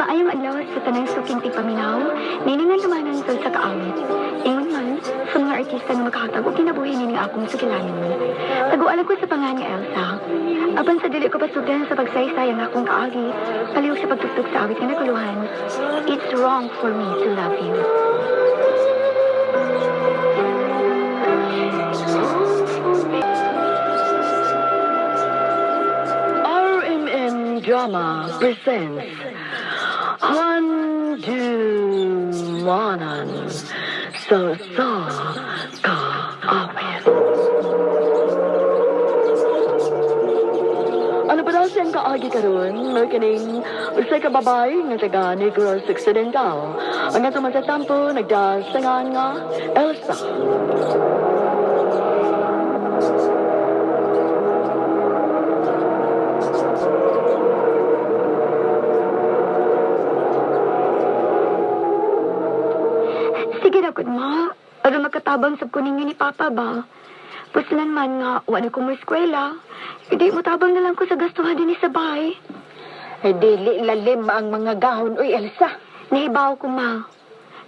Maayong adlaw sa tanang suking tigpaminaw, niningan lumanan sa kaawit. Ingon man, sa mga artista nga makahatag og kinabuhi nining akong sugilanon. Tagualan ko sa pangan nga Elsa. Apan sa dili ko pasugan sa pagsaysay ang akong kaagi, palihog sa pagtugtog sa awit nga naguluhan, It's Wrong for Me to Love You. RMN Drama presents Handumanan sa Kaawit. Ano pa daw siyang kaagi karon? May kining usa ka babae nga taga Negros Occidental. Ang atong matatampo nagdasangan nga Elsa. Sige na, gud ma. Aron makatabang sab ko ninyo ni Papa ba? Puslan man nga, wala ko mo eskwela. Hindi mo tabang na lang ko sa gastuhan din sa bahay. Ay, dili lalim ang mga gahon, uy, Elsa. Nahibaw ko, ma.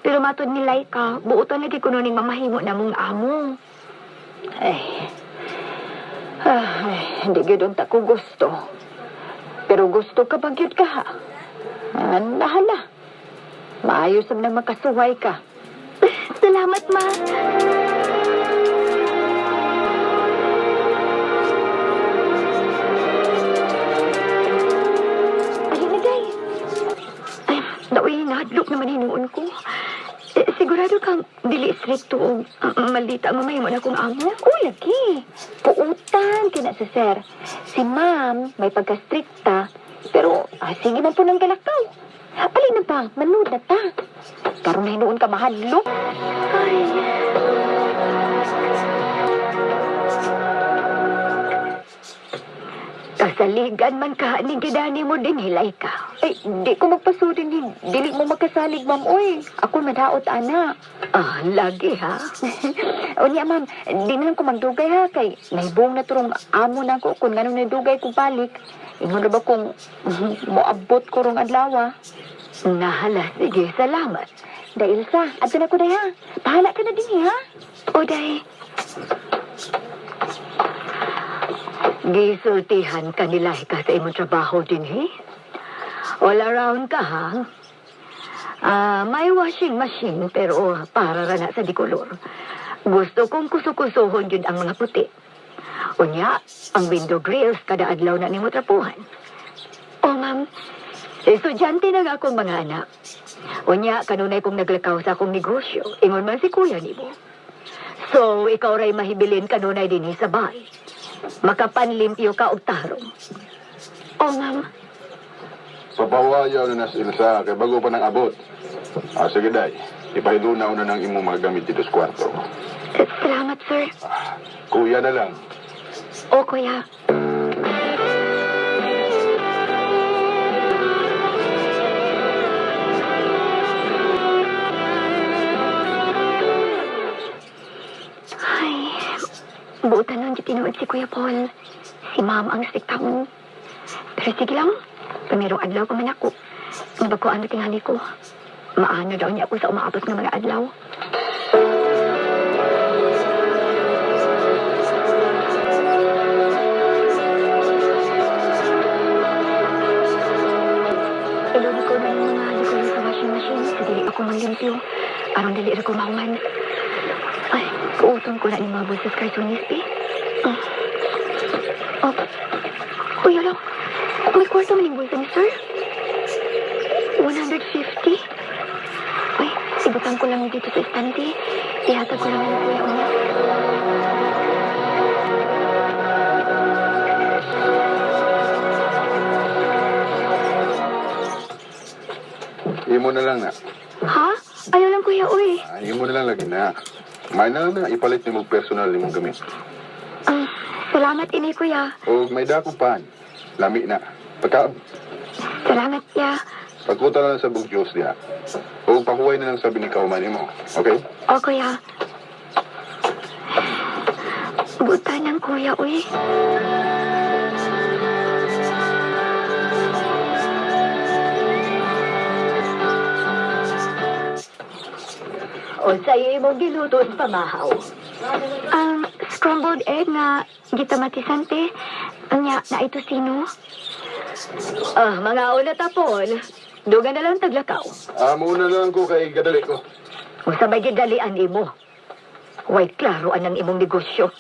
Pero matod ni Laika, buotan lagi ko ning mamahimo na mong amo. Ay, ay, hindi gyud unta ko gusto. Pero gusto ka ba gyud ka, ha? Ah, nahala. Maayo sab na makasuway ka. Salamat, ma. Ay, nagay. Ay, daoy, nahadlok naman hinuon ko. Eh, sigurado kang dili stricto o maldita ang mamahimo na akong amo? O, lagi. Puutan kina sa sir. Si ma'am, may pagka-stricta. Pero, sige man po ng galakaw. Alin na ba? Manood na ta. Karon na hinuon ka mahadlok. Ay. Kasaligan man ka, ning kidani mo din, hilay ka. Ay, di ko magpasudin din. Dili mo makasalig, ma'am. Uy, ako madhaot, ana. Ah, lagi ha. O niya, ma'am, di na lang ko magdugay ha. Kay nahibong na turong amo na ko. Kung ganun nadugay ko balik. Ingon na ba kung moabot ko rong adlaw? Nahala, sige, salamat. Dahil sa, adto na ko day ha. Bahala ka na din ha. O, day. Gisultihan ka nila ka sa imong trabaho din, he? All around ka, ha? Ah, may washing machine, pero para ra na sa dikolor. Gusto kong kusukusuhon yun ang mga puti. Unya, ang window grills kada adlaw na nimo trapuhan. Oh, ma'am. Estudyante na nga akong mga anak. Unya, kanunay kong naglakaw sa akong negosyo. Ingon man si kuya nimo. So, ikaw ray mahibilin kanunay dinhi sa bahay. Makapanlimpyo ka og tarong. Oh, ma'am. Papawayaw na na si Elsa, kay bago pa nang abot. Ah, sige, day. Ipahilunaw na ng imong mga gamit dito sa kwarto. Salamat, sir. Kuya na lang. O, kuya. Ay, buotan nun tinuod si Kuya Paul. Si Ma'am ang striktaon. Pero sige lang, pamerong adlaw pa man ako. Mabaguan na tingali ko. Maano daw niya ako sa umaabot ng mga adlaw. Iluni ko na yung mga likolyo sa washing machine sa dili ako manglimpyo. Aron dili ra ko mahuman. Ay, kuuton ko na ni mga bulsas kartunis, eh. Oh. Oh. Uy, ala. May kwarta man yung bulsa ni sir. 150? Ay, ibutang ko lang dito sa istante. Ihatag ko lang ni Kuya Unya. Imo na lang na. Ha? Ayaw lang, Kuya, uy. Ah, imo na lang lagi na. May na lang na ipalit nimo personal nimong gamit. Salamat ini, Kuya. O may dako pan. Lami na. Pagka, Salamat, ya. pagkuta na lang sa bugyos diha. O pahuway na lang sabi ni kauman nimo. Okay? O, Kuya. Buta ng kuya, uy. O sa imong giluto sa pamahaw. Ang scrambled egg nga gitamatisan te. Nya, na ito sino? Ah, mga una tapon. Duga na lang taglakaw. Ah, muna lang ko kay gadali ko. Kung sa may gidalian imo. Way klaro anang imong negosyo.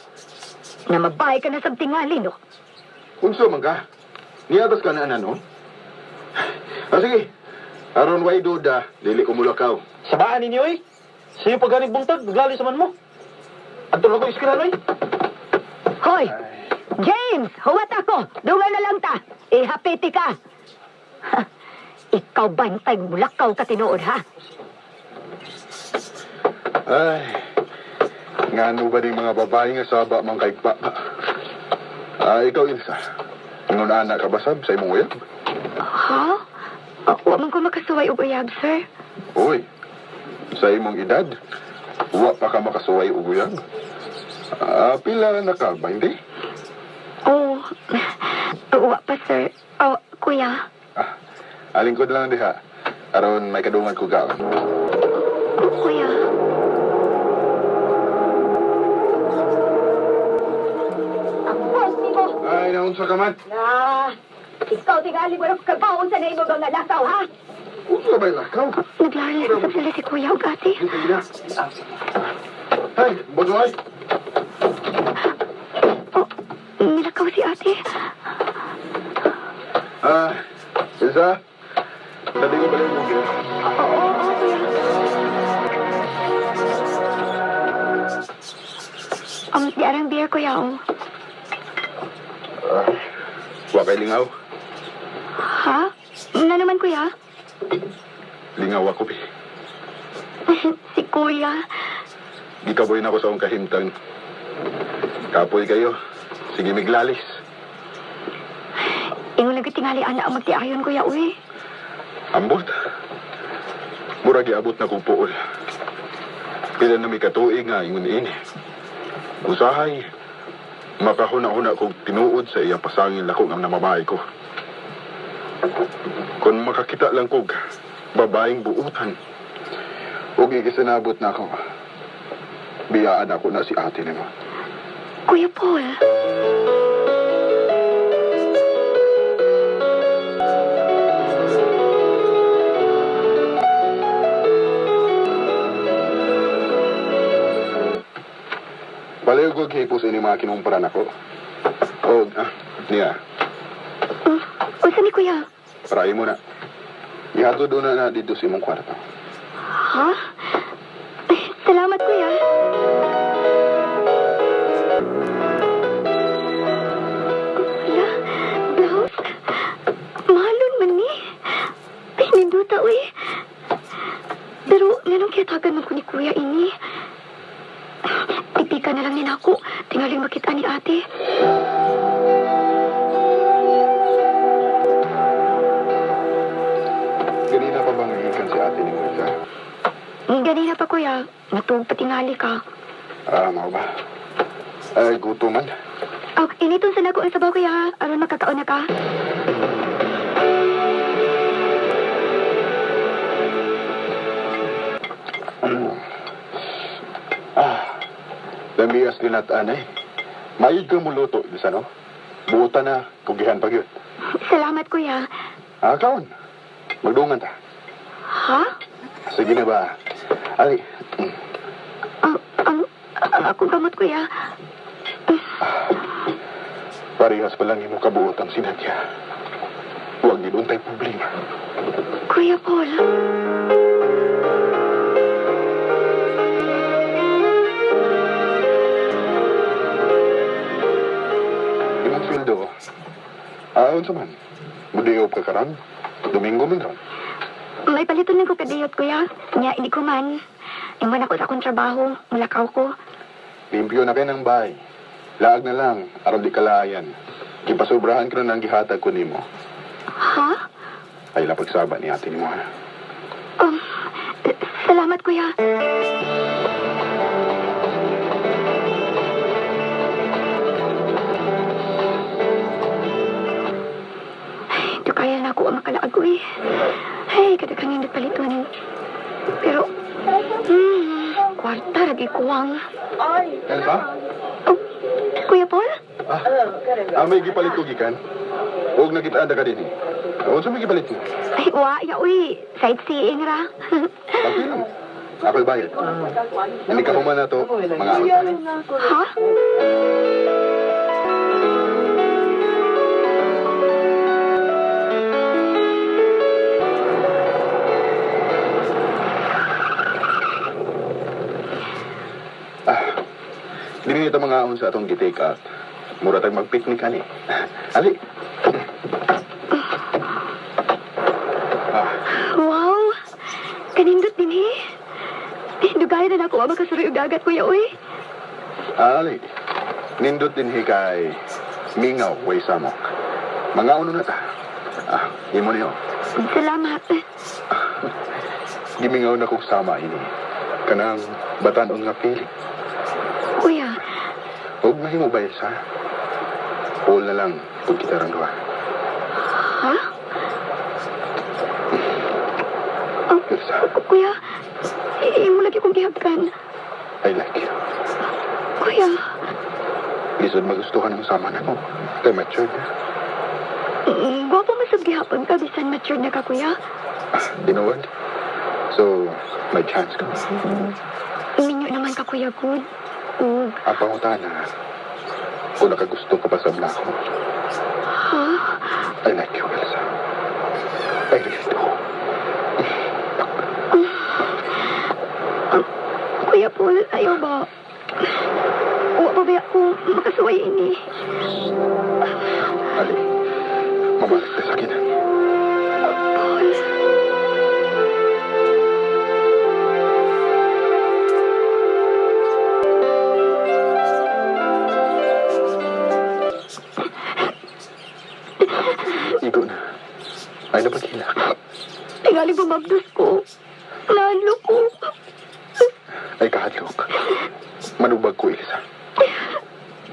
Na mabahay ka na sa tingali, no? Unsa man ka? Niabas ka na ano? Ah, sige. Aron way duda, dili ko mulakaw. Sabaan ninyo eh. Sa'yo pag ganing buntag, naglali sa man mo. Adto na ko iskran oy. Hoy! James! Huwat ako! Dunga na lang ta! Ihapiti ka! Ha, ikaw bantay mulakaw ka tinuod, ha? Ay, ngano ba ding mga babae nga saba man kay ba? Ah, ikaw, Ilsa. Ingon ana ka basab sa imong uyab? Ha? Oh, wa man ko makasuway og uyab, sir. Uy, sa imong edad, wa pa ka makasuway og uyab. Ah, pila na ka ba, hindi? Oh, wa pa, sir. Oh, kuya. Ah, alingkod lang diha. Aron may kadungan ko gaon. Oh, kuya. Ang boss nimo! Ay, naunsa ka man? Na, ikaw tingali mo ng kabaon sa naimo mga lakaw, ha? Unsa ba lakaw? Naglalis sa sila si kuya og ate. Dito na. Ay, bodoy. Oh, nilakaw si ate. Ah, Ilsa. Dali ko balik mo kaya. Oo, oo, kuya. Di arang beer, kuya, oh. Ah, wa kay lingaw. Ha? Na naman, kuya? Lingaw ako, bi. Si kuya. Gikaboy na ako sa akong kahimtang. Kapoy kayo. Sige, miglalis. Ingon lang tingali ana ang magtiayon, kuya, uy. Ambot. Murag giabot na kong puol. Pila na may katuig nga ingon ini. Usahay, makahuna-huna kong tinuod sa iyang pasangil ako nga namamahay ko. Kung makakita lang kog babaeng buutan, ug ikisinabot na ako, biyaan ako na si ate nimo. Kuya Paul. Balayo ko kay pus ini mga kinumparan ako. Og, ah, niya, Unsa ni kuya? parayo mo na. Ihatod na na dito sa imong kwarto. Ha? Ay, salamat, kuya. Wala, blouse. Mahalon man ni. Ay, ninduta, uy. Pero, nganong kiyatagan man ko ni kuya ini? Tipika na lang ni nako. Tingaling makita ni ate. Ganina pa bang ikan si ate ni Moisa? Ganina pa, kuya. Matuog pa tingali ka. Ah, mao ba? Ay, guto man. Oh, initon sa nako ang sabaw, kuya. Aron makakaon na ka. Ah, lamias linatan eh. Mayig ka muluto, isa no? Buutan na, kugihan pa gyud. Salamat, kuya. Ah, kaon. Magdungan ta. Ha? Sige na ba? Ali, Ang akong kamot, kuya. Parehas pa lang imo kabuotan si Nadia. Huwag din untay problema. Kuya Paul. Imong sweldo, ah, unsa man? Mudiyo ka karon? Domingo man ron. May paliton lang ko kadiyot, kuya. Nya, hindi ko man. Ingon ako sa akong trabaho. Mulakaw ko. Limpyo na kay ng bahay. Laag na lang, aron di kalayan. Gipasubrahan ko na ng gihatag ko nimo. Ha? Ay lang pagsaba ni ate nimo ha. Um, salamat, kuya. Ay, Di kaya na ako ang makalaag ko eh. Ay, kadaghang hindi paliton. Pero, Kwarta, lagi kuwang. Elsa? Oh, Kuya Paul? Ah, may gipalit ko gikan. Huwag nakitaan ka din eh. Unsa may gipalit mo? Ay, wa, ya, uy. Sightseeing ra. Okay lang. Ako'y bayad. Hindi ka human na to, mga awat. Ha? Ah, dili nito mga aon sa atong gi-take out. Mura tag mag-picnic ani. Ali. Ah, Wow! Kanindot din eh. Dugay na nako makasuroy og dagat, Kuya, uy. Ali. Nindot din hikay mingaw way samok. Mga uno na ta. Ah, imo niyo. Salamat. Gimingaw na kong sama ini. Kanang batanon nga pili. Kuya, Huwag mahimo ba sa? All na lang kung kita rang duha. ha? Oh, Elsa, kuya, imo lagi kong gihagkan. I like you. Kuya, Lisod magustuhan ang sama na ko. Kay matured na. gwapo man sab gihapon ka bisan mature na ka, kuya. Ah, you know what? So, may chance ka. Minyo naman ka, Kuya Good. Ug, Ang pangutana, kung nakagusto ka pa sa ako, ha? I like you, Elsa. I really do. Kuya Paul, ayaw ba? Wa pa ba ako makasuway ini? Ali, mamalik ka sa akin. Paul. Igo na. Ay, napagkilak. Tingali bumabdos ko. Nalo ko. Ay, kahadlok. Manubag ko, Elsa.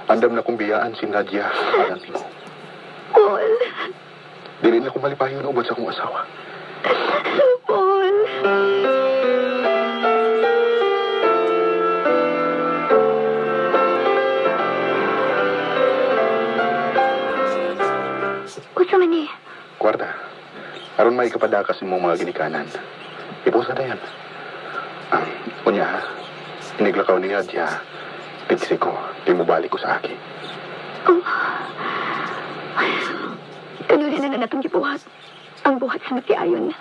Andam na kong biyaan si Nadia alang nimo. Paul. Dili na ko malipayon ubod sa akong asawa. Paul. Unsa man ni? Kwarta, aron may kapadakas imong mga ginikanan. Ipusa na yan. Ah, unya, ha? Iniglakaw ni Nadia. Piksi ko, di mo balik ko sa akin. Oh. Kanuli na na natong gibuhat. Ang buhat sa matiayon.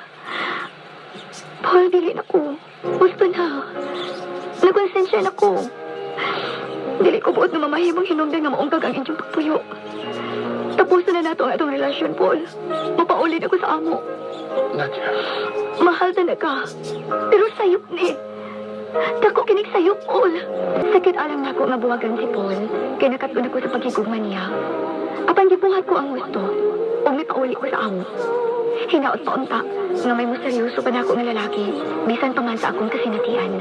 Paul, dili na ko. Gusto na. Nagkonsensya na ko. Dili ko buot na mamahimong hinungdan nga maungkag ang inyong pagpuyo. Tapos na nato ang atong relasyon, Paul. Mapaulid ako sa amo. Nadia, Mahal na ka. Pero sayop ni. Dako kinig sayop, Paul. Sakit alam na ako nga buwagan si Paul. Kaya nakatun ako sa pagkigugma niya. Apan gibuhat ko ang gusto. Ug mipauli ko sa amo. Hinaot pa unta nga may mo seryoso pa nako nga lalaki. Bisan pa man sa akong kasinatian.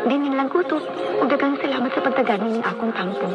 Dinin lang kutob ug daghang salamat sa pagtagan ning akong tampo.